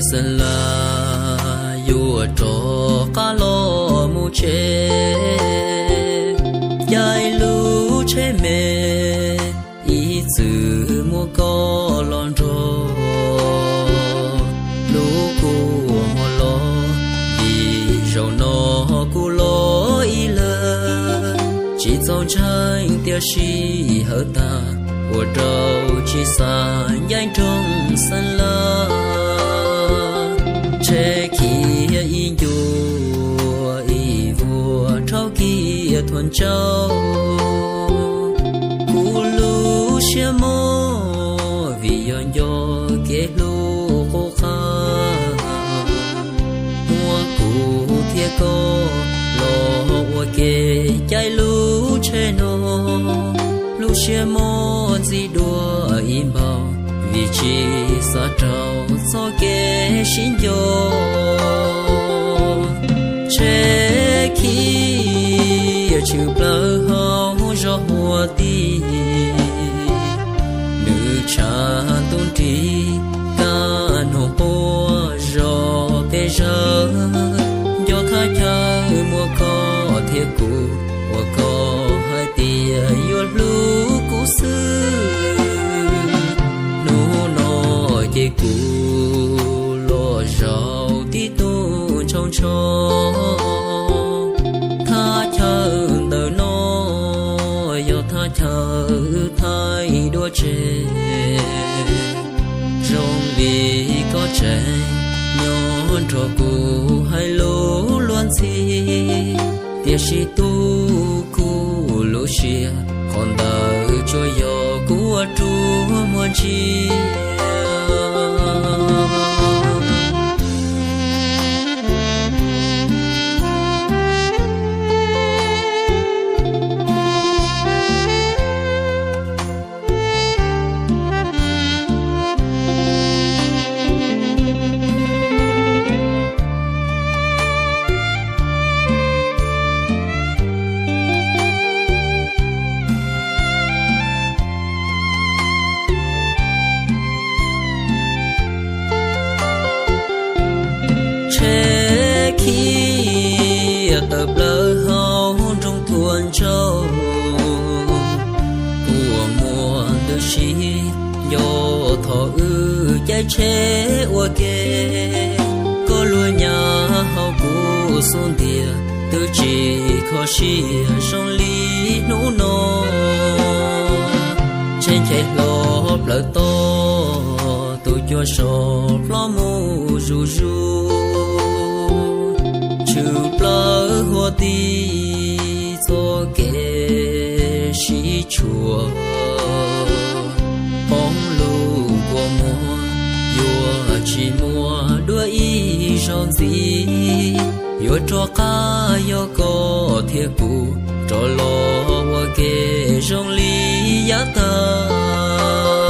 Xeeb Las yuav rov qab los mus tsev, caij lub tsheb me ib txwm muab koj los nrog. Hlub kuv muaj los vim zaum no kuv los ib leeg, tsis txaus ntshai tiam sis hawv tag, ua rau tsis xav ncaim nroog Xeeb Las. Tsheb khiav ib ncua ib vuag rhaub kiag thuam ntsauj, kuv lub siab mob vim yog nco kev hlub qub qab. Muab kuv thiab koj los ua ke caij lub tsheb no, lub siab mob ntxim dua ib npaug vim tsis xav raug txoj kev sib nco. Tsheb khiav tshwm plaws hauv zos Huab Tib, nws tshav ntuj nrig kaj noog quaj zom pes zaws. Nco thaj chaw muaj koj thiab kuv, uas koj hais tias yuav hlub kuv xwb. Hnub no ces kuv los zaum tib tug ntshau ntsho. Thaj chaw ntawm no yog thaj chaw wb thaij dua tseg. Zoo li koj tseem nyob nrog kuv hais lus luag ntxhi, tiam sis tu kuv lub siab, qhov ntawd tsuas yog kuv ua rua muag ntsia. Tsheb khiav tawm plaws hauv nroog thuam ntsauj, uas muaj ntws sib nco thaum wb caij tsheb ua ke. Koj luag nyav hauv kuv xub ntiag, twb tsis kho siab zoo li hnub no. Tsheb nce hlo plaws toj, tus cuab so hlob mus zuj zus, tshwm plaws Huab Tib txoj kev sib tshuam. Poob lub kua muag yuav tsis muaj dua ib zaug ntxiv, yuav rov qab yog koj thiab kuv rov los ua ke zoo li yav tag.